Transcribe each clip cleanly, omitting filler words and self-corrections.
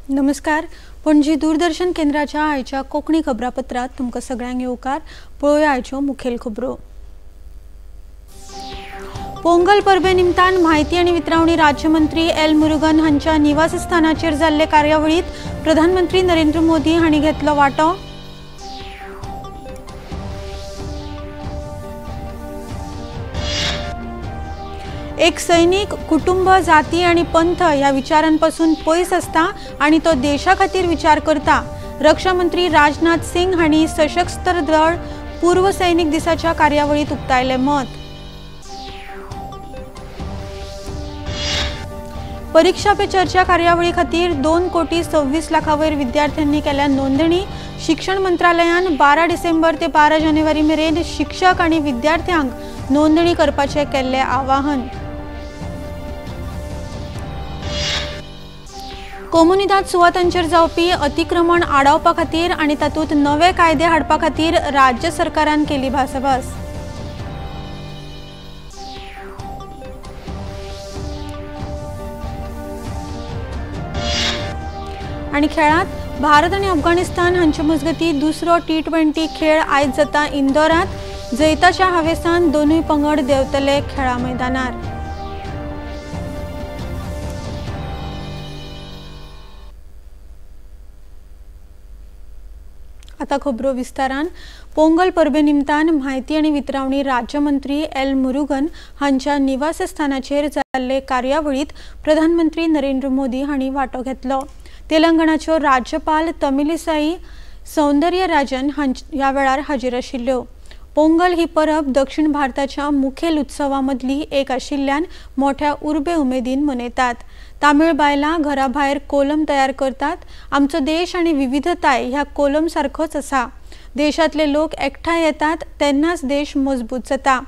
नमस्कार, पणजी दूरदर्शन केंद्राच्या आयच्या कोंकणी खबरापत्रात तुमकां सगळ्यांक येवकार. पळोवया आयच्यो मुखेल खबरो. पोंगल परबे निमतान म्हायती आनी वितरावणी राज्यमंत्री एल मुरुगन हांच्या निवासस्थानाचेर जाल्ले कार्यावळीत प्रधानमंत्री नरेंद्र मोदी हांणी घेतलो वांटो. एक सैनिक कुटुंब, जाती आनी पंथ ह्या विचारांपासून पयस आसता आनी तो देशा खातीर विचार करता. रक्षा मंत्री राजनाथ सिंग हांणी सशस्त्र दळ पूर्व सैनिक दिसाच्या कार्यावळीत उक्तायलें मत. परीक्षा पे चर्चा कार्यावळी खातीर 2,26,00,000 वयर विद्यार्थ्यांनी केल्या नोंदणी. शिक्षण मंत्रालयान 12 डिसेंबर ते 12 जानेवारी मेरेन शिक्षक आनी विद्यार्थ्यांक नोंदणी करपाचें केल्लें आवाहन. कोमुनिदाद सुवातांचेर जावपी अतिक्रमण आडावपा खातीर आनी तातूंत नवे कायदे हाडपा खातीर राज्य सरकारान केली भासाभास. आनी खेळांत भारत आनी अफगाणिस्तान हांचे मजगतीं दुसरो T20 खेळ आयज जाता इंदोरांत. जैताच्या हावेसान दोनूय पंगड देंवतले खेळा मैदानार. आता खबरो विस्तारान. पोंगल परबे निमतान म्हायती आनी वितरावणी राज्यमंत्री एल मुरुगन हांच्या निवासस्थानाचेर जाल्ले कार्यावळीत प्रधानमंत्री नरेंद्र मोदी हांणी वांटो घेतलो. तेलंगणाच्यो राज्यपाल तमिलिसाई सौंदर्यराजन ह्या वेळार हाजीर आशिल्ल्यो. पोंगल ही परब दक्षिण भारताच्या मुखेल उत्सवा मदली एक आशिल्ल्यान मोठ्या उर्बे उमेदीन मनयतात. तामीळ बायलां घरा भायर कोलम तयार करतात. आमचो देश आनी विविधताय ह्या कोलम सारकोच आसा. देशांतले लोक एकठांय येतात तेन्नाच देश मजबूत जाता.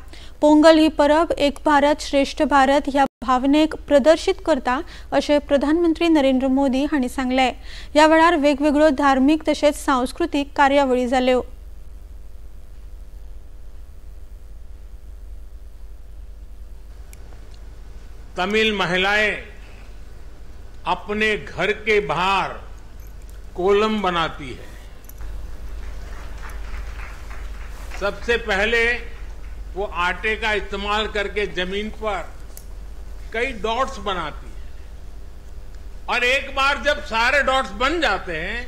पोंगल ही परब एक भारत श्रेष्ठ भारत ह्या भावनेक प्रदर्शीत करता अशें प्रधानमंत्री नरेंद्र मोदी हांणी सांगलें. ह्या वेळार वेगवेगळ्यो धार्मीक तशेंच सांस्कृतीक कार्यावळी जाल्यो. तमिल महिलाएं अपने घर के बाहर कोलम बनाती है. सबसे पहले वो आटे का इस्तेमाल करके जमीन पर कई डॉट्स बनाती है और एक बार जब सारे डॉट्स बन जाते हैं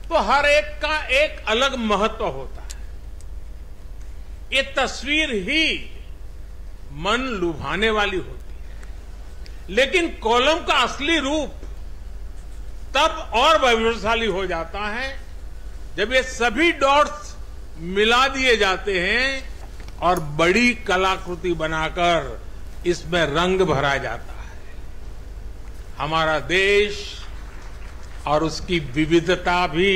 तो हर एक का एक अलग महत्व होता है. ये तस्वीर ही मन लुभाने वाली होती है, लेकिन कोलम का असली रूप तब और वैभवशाली हो जाता है जब ये सभी डॉट्स मिला दिए जाते हैं और बड़ी कलाकृति बनाकर इसमें रंग भरा जाता है. हमारा देश और उसकी विविधता भी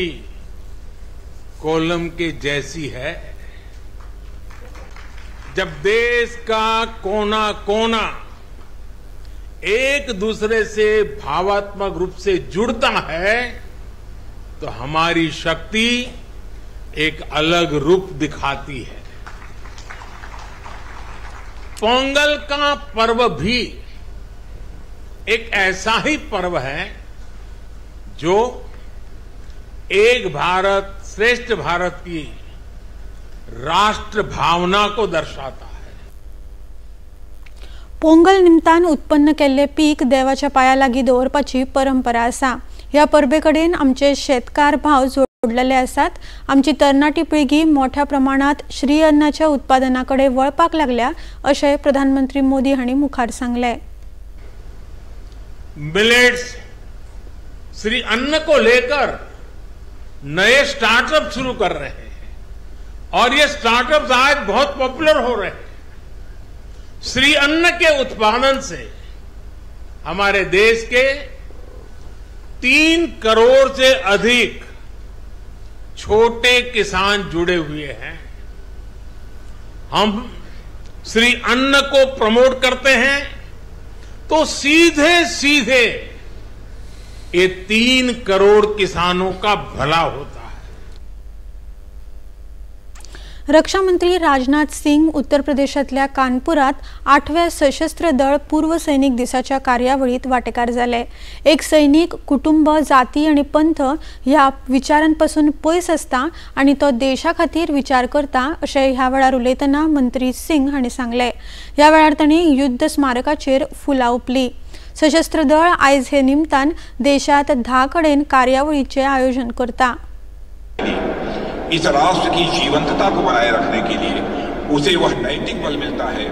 कोलम के जैसी है. जब देश का कोना कोना एक दूसरे से भावात्मक रूप से जुड़ता है तो हमारी शक्ति एक अलग रूप दिखाती है. पोंगल का पर्व भी एक ऐसा ही पर्व है जो एक भारत श्रेष्ठ भारत की राष्ट्र भावना को दर्शाता है. पोंगल निमतान उत्पन्न केल्ले पीक देवाच्या पाया लागीं दवरपाची परंपरा आसा. ह्या परबे कडेन आमचे शेतकार भाव जोडलेले आसात. आमची तरणाटी पिळगी मोठ्या प्रमाणात श्री अन्नाच्या उत्पादना कडेन वळपाक लागल्या अशें प्रधानमंत्री मोदी हांणी मुखार सांगलें. मिलेट्स, श्री अन्न को लेकर नए स्टार्टअप शुरू कर रहे हैं और ये स्टार्टअप्स आज बहुत पॉपुलर हो रहे हैं. श्री अन्न के उत्पादन से हमारे देश के 3 करोड़ से अधिक छोटे किसान जुड़े हुए हैं. हम श्री अन्न को प्रमोट करते हैं तो सीधे सीधे ये 3 करोड़ किसानों का भला होता है. रक्षा मंत्री राजनाथ सिंग उत्तर प्रदेशांतल्या कानपुरात 8व्या सशस्त्र दळ पूर्व सैनिक दिसाच्या कार्यावळीत वाटेकार जाले। एक सैनिक कुटुंब, जाती आनी पंथ ह्या विचारांपासून पयस आसता आनी तो देशा खातीर विचार करता अशें ह्या वेळार उलयतना मंत्री सिंग हांणी सांगलें। ह्या वेळार तांणी युद्ध स्मारकाचेर फुलां ओंपली। सशस्त्र दळ आयज हे निमतान देशांत 10 कडेन कार्यावळीचें आयोजन करता। इस राष्ट्र की जीवंतता को बनाए रखने के लिए उसे वह नैतिक बल मिलता है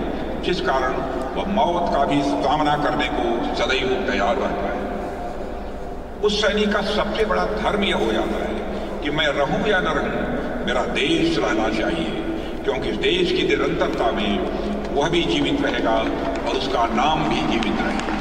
जिस कारण वह मौत का भी सामना करने को सदैव तैयार रहता है। उस सैनिक का सबसे बड़ा धर्म यह हो जाता है कि मैं रहूं या न रहूं, मेरा देश रहना चाहिए, क्योंकि देश की निरंतरता में वह भी जीवित रहेगा और उसका नाम भी जीवित रहेगा।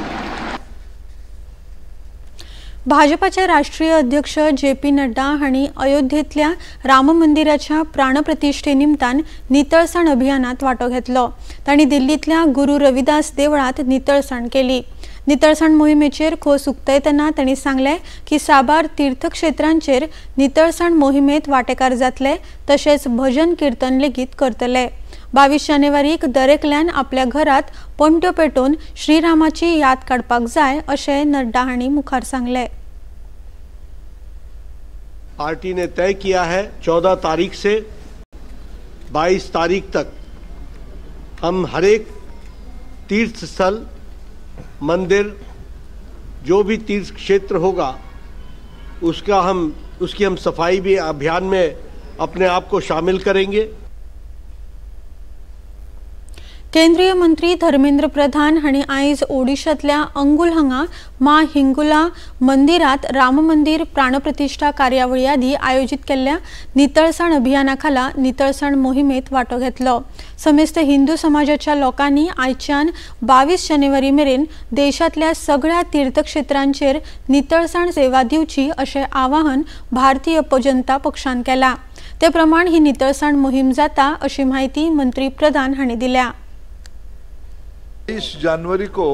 भाजपाचे राष्ट्रीय अध्यक्ष जे पी नड्डा हांणी अयोध्येंतल्या राम मंदिराच्या प्राणप्रतिष्ठे निमतान नितळसाण अभियानात वांटो घेतलो। तांणी दिल्लींतल्या गुरू रविदास देवळांत नितळसाण केली। नितळसाण मोहिमेचेर खोस उक्तायतना तांणी सांगलें की साबार तीर्थक्षेत्रांचेर नितळसाण मोहिमेंत वांटेकार जातले, तशेंच भजन किर्तन लेगीत करतले। 22 जानेवारीक दरेकल्यान आपल्या घरात पणट्यो पेटोवन श्रीरामाची याद काडपाक जाय अशें नड्डा हांणी मुखार सांगलें। पार्टी ने तय किया है 14 तारीख से 22 तारीख तक हम हरेक तीर्थ स्थल, मंदिर, जो भी तीर्थ क्षेत्र होगा उसकी हम सफाई भी अभियान में अपने आप को शामिल करेंगे। केंद्रीय मंत्री धर्मेंद्र प्रधान हांणी आयज ओडिशांतल्या अंगुल हांगा मां हिंगुला मंदिरात राम मंदिर प्राणप्रतिष्ठा कार्यावळी आदी आयोजीत केल्ल्या नितळसाण अभियाना खाला नितळसाण मोहिमेत वांटो घेतलो। समेस्त हिंदू समाजाच्या लोकांनी आयच्यान 22 जानेवारी मेरेन देशांतल्या सगळ्या तीर्थक्षेत्रांचेर नितळसाण सेवा दिवची अशें आवाहन भारतीय जनता पक्षान केलां। ते प्रमाण ही नितळसाण मोहीम जाता अशी म्हायती मंत्री प्रधान हांणी दिल्या। 23 जनवरी को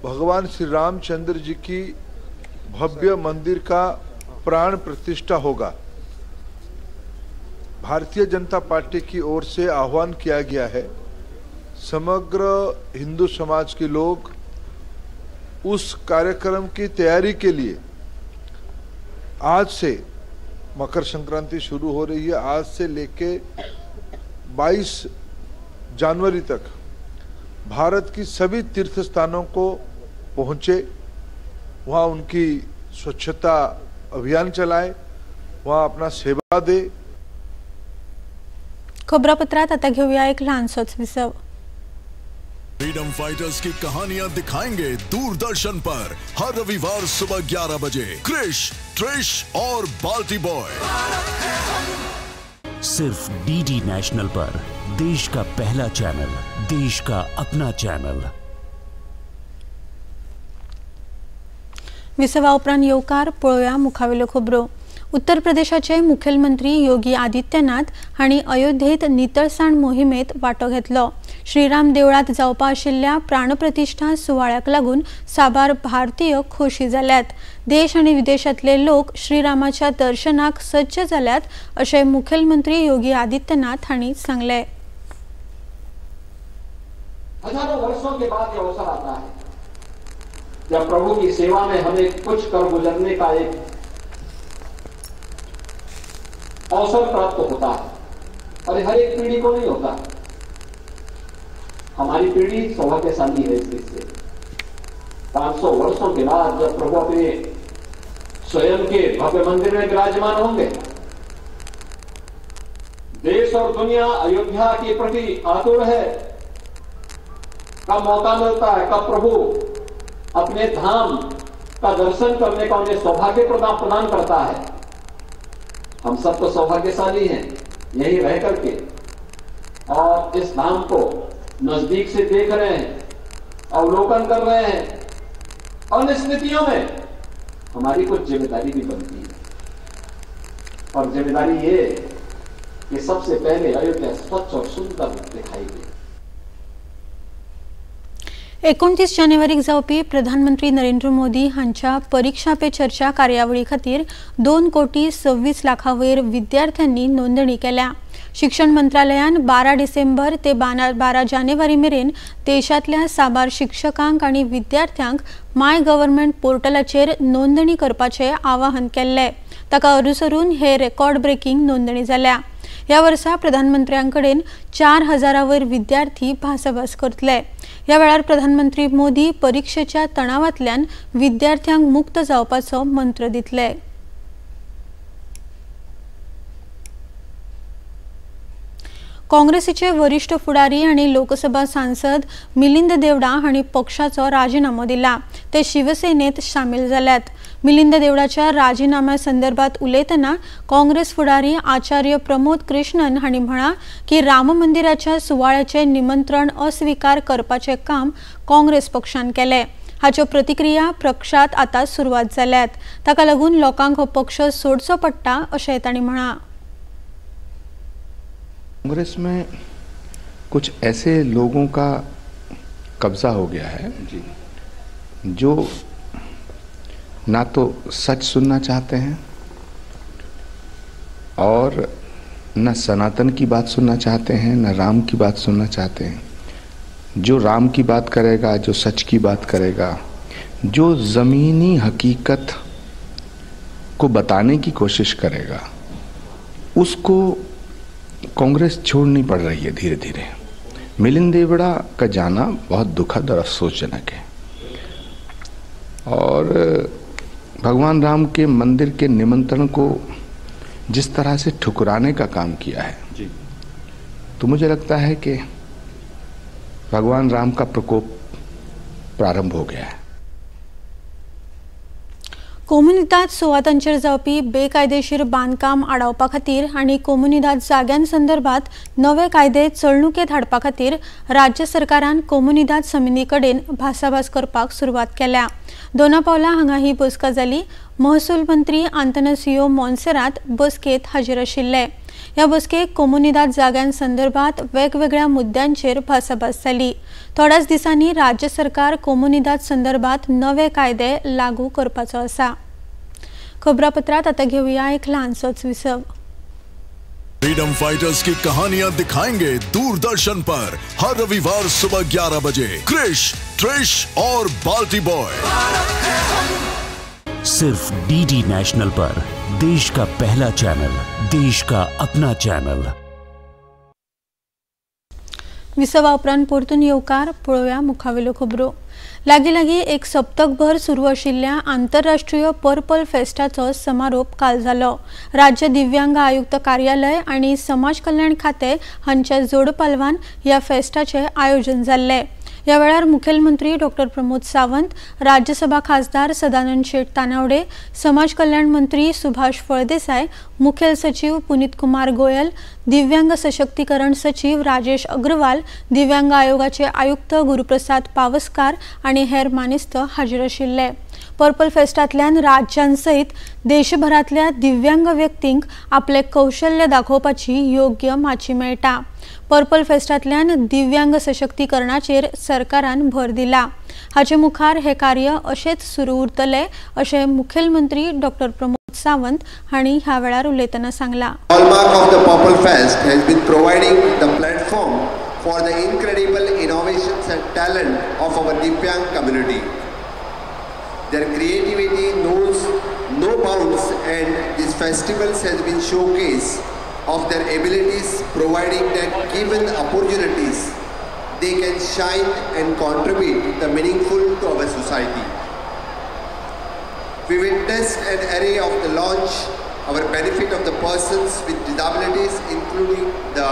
भगवान श्री रामचंद्र जी की भव्य मंदिर का प्राण प्रतिष्ठा होगा। भारतीय जनता पार्टी की ओर से आह्वान किया गया है, समग्र हिंदू समाज के लोग उस कार्यक्रम की तैयारी के लिए आज से मकर संक्रांति शुरू हो रही है, आज से लेके 22 जनवरी तक भारत की सभी तीर्थ स्थानों को पहुँचे, वहाँ उनकी स्वच्छता अभियान चलाए, वहाँ अपना सेवा दे। खबरापत्रात आता घेऊया एक लहानसोच विसव। फ्रीडम फाइटर्स की कहानियां दिखाएंगे दूरदर्शन पर हर रविवार सुबह 11 बजे। क्रिश, ट्रिश और बाल्टी बॉय सिर्फ डीडी नेशनल पर, देश का पहला चैनल, देश का अपना चैनल। विसवा उपरांत येवकार पळोवया मुखावेल्यो खबरो। उत्तर प्रदेशाचे मुखेलमंत्री योगी आदित्यनाथ हांणी अयोध्येत नितळसाण मोहिमेत वांटो घेतलो। श्रीराम देवळांत जावपा आशिल्ल्या प्राणप्रतिष्ठा सुवाळ्याक लागून साबार भारतीय खोशी जाल्यात। देश आनी विदेशांतले लोक श्रीरामाच्या दर्शनाक सज्ज जाल्यात अशें मुखेलमंत्री योगी आदित्यनाथ हांणी सांगलें। हजारों वर्षों के बाद यह अवसर आता है जब प्रभु की सेवा में हमें कुछ कर गुजरने का एक अवसर प्राप्त होता है और हर एक पीढ़ी को नहीं होता। हमारी पीढ़ी सौभाग्यशाली है इस चीज से। 500 वर्षों के बाद जब प्रभु अपने स्वयं के भव्य मंदिर में विराजमान होंगे, देश और दुनिया अयोध्या के प्रति आतुर है। कब मौका मिलता है, कब प्रभु अपने धाम का दर्शन करने का उन्हें सौभाग्य प्रदान करता है। हम सब तो सौभाग्यशाली हैं यहीं रह करके और इस धाम को नजदीक से देख रहे हैं, अवलोकन कर रहे हैं। और स्थितियों में हमारी कुछ जिम्मेदारी भी बनती है और जिम्मेदारी ये कि सबसे पहले अयोध्या स्वच्छ और सुंदर दिखाई दे। 29 जानेवारीक जावपी प्रधानमंत्री नरेंद्र मोदी हांच्या परीक्षा पे चर्चा कार्यावळी खातीर 2,26,00,000 वयर विद्यार्थ्यांनी नोंदणी केल्या. शिक्षण मंत्रालयान 12 डिसेंबर ते 12 जानेवारी मेरेन देशांतल्या साबार शिक्षकांक आनी विद्यार्थ्यांक माय गव्हर्नमेंट पोर्टलाचेर नोंदणी करपाचें आवाहन केल्लें. ताका अनुसरून हे रेकॉर्ड ब्रेकिंग नोंदणी जाल्या. ह्या वर्सा प्रधानमंत्र्यां कडेन 4,000 वयर विद्यार्थी भासाभास करतले. ह्या वेळार प्रधानमंत्री मोदी परिक्षेच्या तणावांतल्यान विद्यार्थ्यांक मुक्त जावपाचो मंत्र दितले. काँग्रेसीचे वरिष्ठ फुडारी आनी लोकसभा सांसद मिलिंद देवडा हांणी पक्षाचो राजीनामो दिला. ते शिवसेनेत सामील जाल्यात. मिलिंद देवडाच्या राजीनाम्या संदर्भात उलयतना काँग्रेस फुडारी आचार्य प्रमोद कृष्णन हांणी म्हळां की राम मंदिराच्या सुवाळ्याचें निमंत्रण अस्वीकार करपाचें काम काँग्रेस पक्षान केलें. हाच्यो प्रतिक्रिया पक्षांत आतां सुरवात जाल्यात. ताका लागून लोकांक हो पक्ष सोडचो पडटा अशें तांणी म्हळां. कांग्रेस में कुछ ऐसे लोगों का कब्जा हो गया है जी, जो ना तो सच सुनना चाहते हैं और न सनातन की बात सुनना चाहते हैं, न राम की बात सुनना चाहते हैं। जो राम की बात करेगा, जो सच की बात करेगा, जो ज़मीनी हकीकत को बताने की कोशिश करेगा, उसको कांग्रेस छोड़नी पड़ रही है धीरे धीरे। मिलिंद देवड़ा का जाना बहुत दुखद और अफसोसजनक है। और भगवान राम के मंदिर के निमंत्रण को जिस तरह से ठुकराने का काम किया है जी, तो मुझे लगता है कि भगवान राम का प्रकोप प्रारंभ हो गया है। कोमुनिदाद सुवातांचेर जावपी बेकायदेशीर बांदकाम आडावपा खातीर आनी कोमुनिदाद जाग्यां संदर्भात नवे कायदे चलणुकेंत हाडपा खातीर राज्य सरकारान कोमुनिदाद समिती कडेन भासाभास करपाक सुरवात केल्या. दोना पावला हांगा ही बसका जाली. महसूल मंत्री आंतनसियो मोन्सेरात बसकेंत हाजीर आशिल्ले. ह्या बसकेक कोमुनिदाद जाग्यां संदर्भात वेगवेगळ्या मुद्द्यांचेर भासाभास जाली. थोड्याच दिसांनी राज्य सरकार कोमुनिदाद संदर्भात नवे कायदे लागू करपाचो आसा. खबरापत्रात आता घेऊया एक ल्हानसोच विसव. फ्रीडम फाइटर्स की कहानियां दिखाएंगे दूरदर्शन पर हर रविवार सुबह 11 बजे. क्रिश, ट्रिश और बाल्टी बॉय सिर्फ डीडी नेशनल पर, देश का पहला चैनल, देश का अपना चैनल. विसवा उपरांत परतून येवकार. पळोवया मुखावेल्यो खबरो. लागीं लागीं एक सप्तकभर सुरू आशिल्ल्या आंतरराष्ट्रीय पर्पल फेस्टाचो समारोप काल जालो. राज्य दिव्यांग आयुक्त कार्यालय आनी समाज कल्याण खातें हांच्या जोडपालवान ह्या फेस्टाचें आयोजन जाल्लें. ह्या वेळार मुखेलमंत्री डॉक्टर प्रमोद सावंत, राज्यसभा खासदार सदानंद शेट तानावडे, समाज कल्याण मंत्री सुभाष फळदेसाय, मुखेल सचिव पुनीत कुमार गोयल, दिव्यांग सशक्तीकरण सचिव राजेश अग्रवाल, दिव्यांग आयोगाचे आयुक्त गुरुप्रसाद पावसकार आनी हेर मानेस्त हाजीर आशिल्ले. पर्पल फेस्टांतल्यान राज्यांसयत देशभरांतल्या दिव्यांग व्यक्तींक आपले कौशल्य दाखोवपाची योग्य माची मेळटा. पर्पल फेस्टांतल्यान दिव्यांग सशक्तीकरणाचेर सरकारान भर दिला. हाचे मुखार हे कार्य अशेंच सुरू उरतलें अशें मुखेलमंत्री डॉक्टर प्रमोद सावंत हांणी ह्या वेळार उलयतना सांगलां. Hallmark of the Purple Fest has been providing the platform for the incredible innovations and talent of our Divyang community. Their creativity knows no bounds, and this festival has been showcase of their abilities, providing that given opportunities, they can shine and contribute the meaningful to our society. We witnessed an array of the launch, our benefit of the persons with disabilities, including the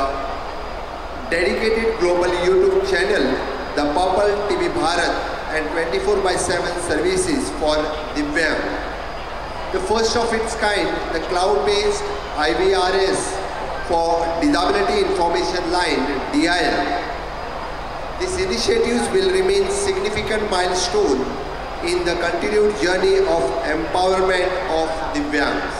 dedicated global YouTube channel, the Purple TV Bharat, and 24/7 services for Divyang. The first of its kind, the cloud-based IVRS for Disability Information Line, DIL. These initiatives will remain significant milestone in the continued journey of empowerment of Divyangs.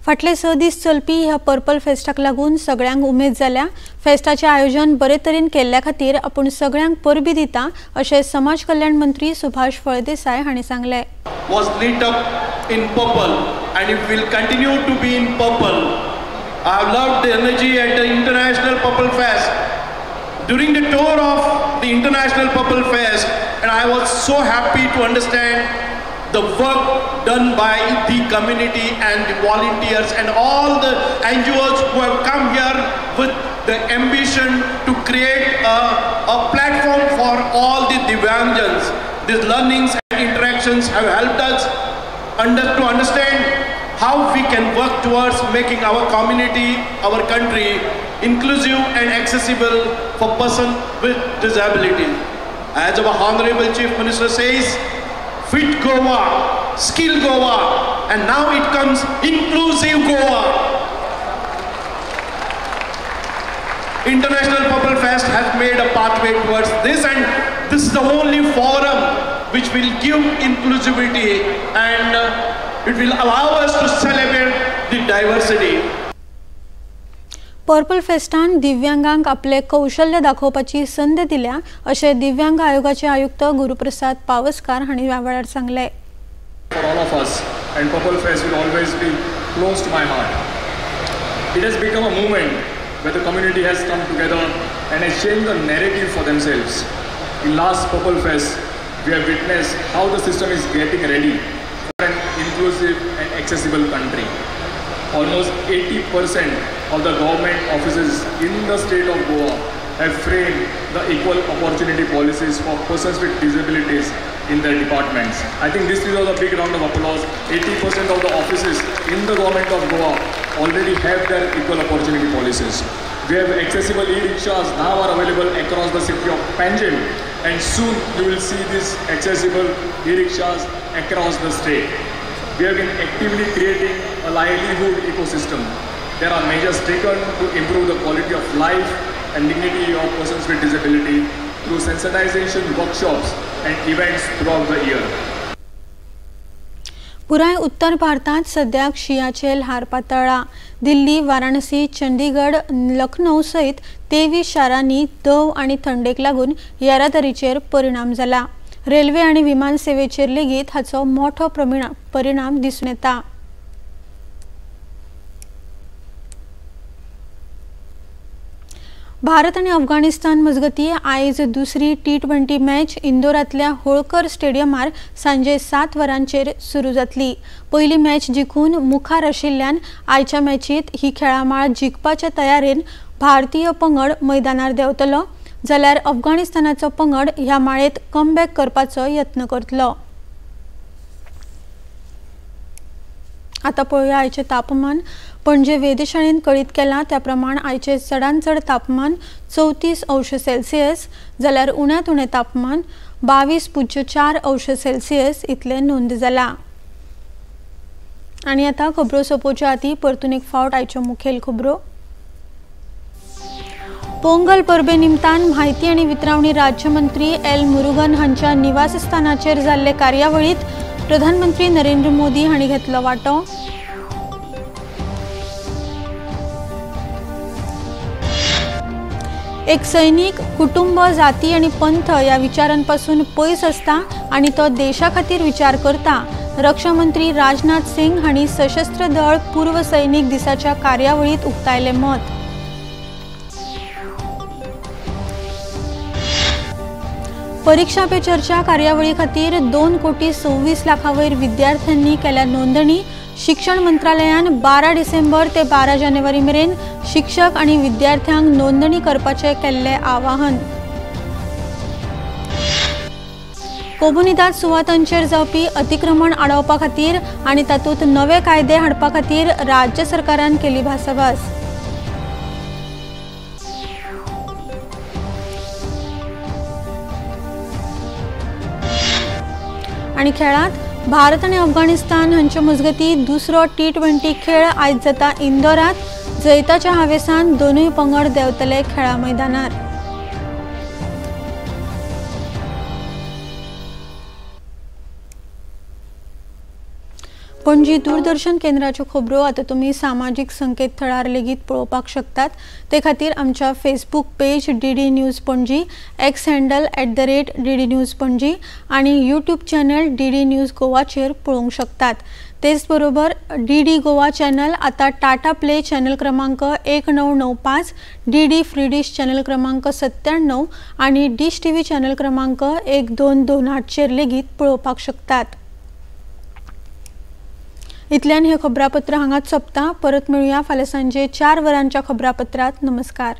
फाटले 6 दीस चलपी ह्या purple फेस्टाक लागून सगळ्यांक उमेद जाल्या। फेस्टाचें आयोजन बरे तरेन केल्ल्या खातीर आपूण सगळ्यांक परबी दिता अशें समाज कल्याण मंत्री सुभाष फळदेसाय हांणी सांगलें। Was lit up in purple and it will continue to be in purple. I have loved the energy at the International Purple Fest. During the tour of the International Purple Fest, and I was so happy to understand the work done by the community and the volunteers and all the NGOs who have come here with the ambition to create a platform for all the Divyangjans. These learnings and interactions have helped us to understand how we can work towards making our community, our country, inclusive and accessible for persons with disabilities. As our Honorable Chief Minister says, Fit Goa, Skill Goa, and now it comes Inclusive Goa. International Purple Fest has made a pathway towards this, and this is the only forum which will give inclusivity and it will allow us to celebrate the diversity. Purple फेस्टान दिव्यांगांक आपले कौशल्य दाखोवपाची संद दिल्या अशें दिव्यांग आयोगाचे आयुक्त गुरुप्रसाद पावसकार हांणी ह्या वेळार सांगलें। For all of us, and Purple Fest will always be close to my heart. It has become a movement where the community has come together and has changed the narrative for themselves. In last Purple Fest, we have witnessed how the system is getting ready for an inclusive and accessible country. Almost 80% of the government offices in the state of Goa have framed the equal opportunity policies for persons with disabilities in their departments. I think this deserves a big round of applause. 80% of the offices in the government of Goa already have their equal opportunity policies. We have accessible e-rickshaws now are available across the city of Panjim, and soon you will see these accessible e-rickshaws across the state. We have been actively creating a livelihood ecosystem. There are measures taken to improve the quality of life and dignity of persons with disability through sensitization workshops and events throughout the year. पुराय उत्तर भारतात सद्याक शिंयाचें ल्हार पातळ्ळां। दिल्ली, वाराणसी, चंडीगड, लखनौ सयत 23 शारांनी दंव आनी थंडेक लागून येरादारीचेर परिणाम जाला। रेल्वे आनी विमान सेवेचेर लेगीत हाचो मोठो परिणाम दिसून येता। भारत आनी अफगाणिस्तान मजगती आयज दुसरी T20 match इंदोरांतल्या होळकर स्टेडियमार सांजे 7 वरांचेर सुरू जातली। पयली मॅच जिखून मुखार आशिल्ल्यान आयच्या मॅचीत ही खेळामाळ जिखपाच्या तयारेन भारतीय पंगड मैदानार देंवतलो, जाल्यार अफगाणिस्तानाचो पंगड ह्या माळेत कमबॅक करपाचो यत्न करतलो। आता पळोवया आयचें तापमान। पणजे वेधशाळेन कळीत केलां त्या प्रमाण आयचें चडांत चड तापमान 34 अंश सेल्सियस जाल्यार उण्यांत उणें तापमान 22.4 अंश सेल्सियस इतलें नोंद जालां। आनी आतां खबरो सोंपोवच्या आदीं परतून एक फावट आयच्यो मुखेल खबरो। पोंगल परबे निमतान म्हायती आनी वितरावणी राज्यमंत्री एल मुरुगन हांच्या निवासस्थानाचेर जाल्ले कार्यावळींत प्रधानमंत्री नरेंद्र मोदी हांणी घेतलो वांटो। एक सैनिक कुटुंब, जाती आनी पंथ ह्या विचारांपासून पयस आसता आनी तो देशा खातीर विचार करता, रक्षा मंत्री राजनाथ सिंग हांणी सशस्त्र दळ पूर्व सैनिक दिसाच्या कार्यावळींत उक्तायलें मत। परीक्षा पे चर्चा कार्यावळी खातीर 2,26,00,000 वयर विद्यार्थ्यांनी केल्या नोंदणी। शिक्षण मंत्रालयान 12 डिसेंबर ते 12 जानेवारी मेरेन शिक्षक आनी विद्यार्थ्यांक नोंदणी करपाचें केल्लें आवाहन। कोमुनिदाद सुवातांचेर जावपी अतिक्रमण आडावपा खातीर आनी तातूंत नवे कायदे हाडपा खातीर राज्य सरकारान केली भासाभास। आनी खेळांत भारत आनी अफगाणिस्तान हांचे मजगती दुसरो T20 खेळ आयज जाता इंदोरांत। जैताच्या हावेसान दोनूय पंगड देंवतले खेळा मैदानार। पणजी दूरदर्शन केंद्राच्यो खबरो आतां तुमी सामाजीक संकेतथळार लेगीत पळोवपाक शकतात. ते खातीर आमच्या Facebook page DD news Panaji, X handle @DD news Panaji आनी यूट्यूब चॅनल DD news गोवाचेर पळोवंक शकतात. तेच बरोबर DD Goa channel आतां टाटा प्ले चॅनल क्रमांक 1995, DD free डिश चॅनल क्रमांक 97 आनी डिश TV channel क्रमांक 1228चेर लेगीत पळोवपाक शकतात. इतल्यान हे खबरापत्र हांगाच सोंपता. परत मेळुया फाल्यां सांजे 4 वरांच्या खबरापत्रात. नमस्कार.